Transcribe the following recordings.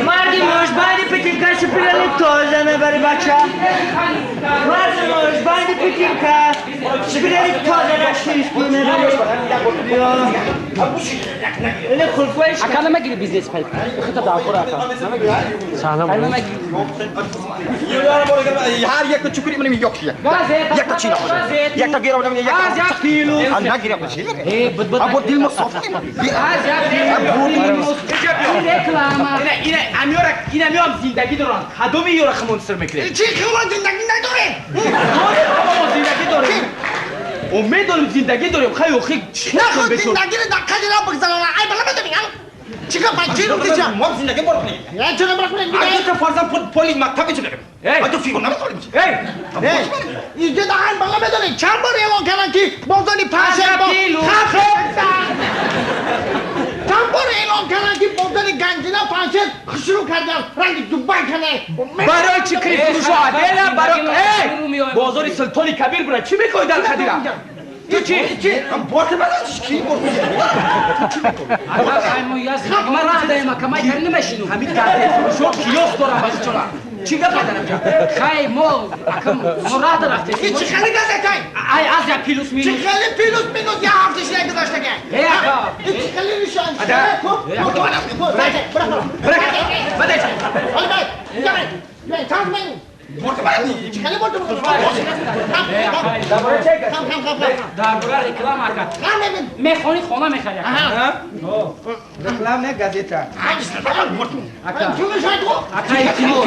Марди муш банди петинка шупирали тоза мебари бача. Марди муш банди петинка шупирали тоза нашишки мебари. Ине хулфоиш. Ака намегири бизнес пайп. Хита даъхур ака. Салом. Ҳар як чукури манам як як та чина як та гира манам як та нагира або дил мо соф реклама. Ина амиёра ина миём зиндагӣ доранд. Кадоми ёра хамон сир мекунед? Чӣ хело зиндагӣ надорем? Дорем, мо зиндагӣ дорем. Умед дорем зиндагӣ дорем. Хай охи наход зиндагиро дар қадира бигзарона. Ай бала медонӣ, чика бачи рӯ дича. Мо зиндагӣ бор кунем. Я чона бар кунем? Агар фарзанд поли мактаб мечунем. Эй, ту фигур намехӯрем. Эй, инҷо дар ай бала медонӣ чанд бор эълон карданд ки бозори панҷшанбе чанд бор эълон карданд ки бозори ганҷина панҷшер хушрӯ карданд, ранги Дубай карданд. Барои чӣ крифурӯшо адела барои эй бозори Султони Кабир бура чӣ мехоҳӣ дар қадира? Ту чӣ? Борте бада чӣ бор? Ман рафтаем ака, ман кар намешинум. Ҳамин газетфурӯшо киёск дорам бачачора. Чӣ гап заданам ҷа? Хай мо ака мо рада рафтем. Ин чӣ хели газетай? Ай Азия плюс минус. Чӣ хели плюс минус я ҳафта шина гузаштага? Э ака. Ин чӣ хели нишон? Дар бораи реклама ака. Мехони хона мехари ака. Реклама не газета. Ака. Ака илтимос.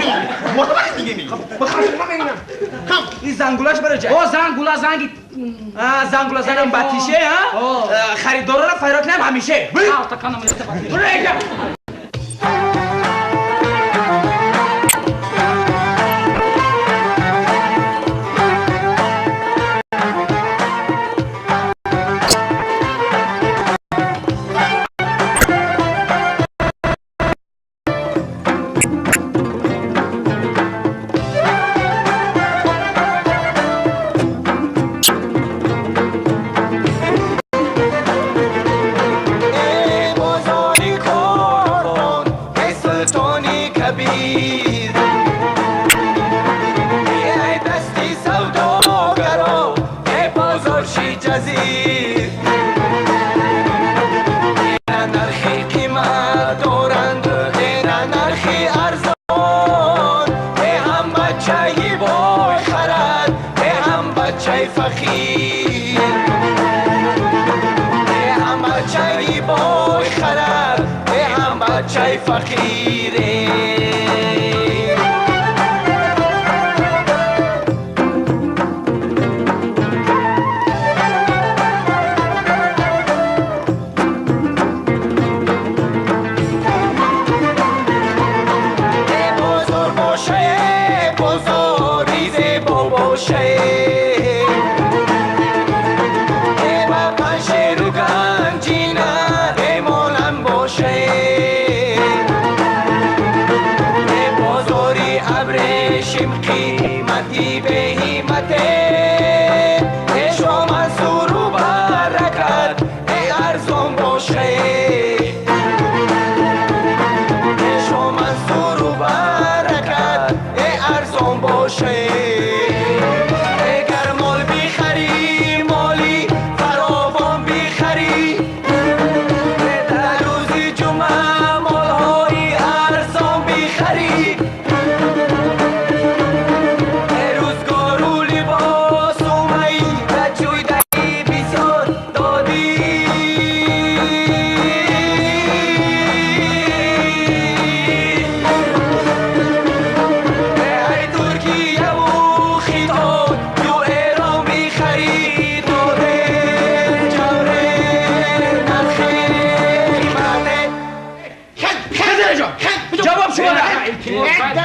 Ин зангулаш барои чӣ? О зангула занги. Зангула занам ба тише, харидорора файрод кунам ҳамише. Алта канам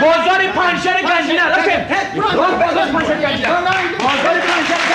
بازار پنجشنبه گنجینه رفتیم. بازار پنجشنبه گنجینه. بازار پنجشنبه.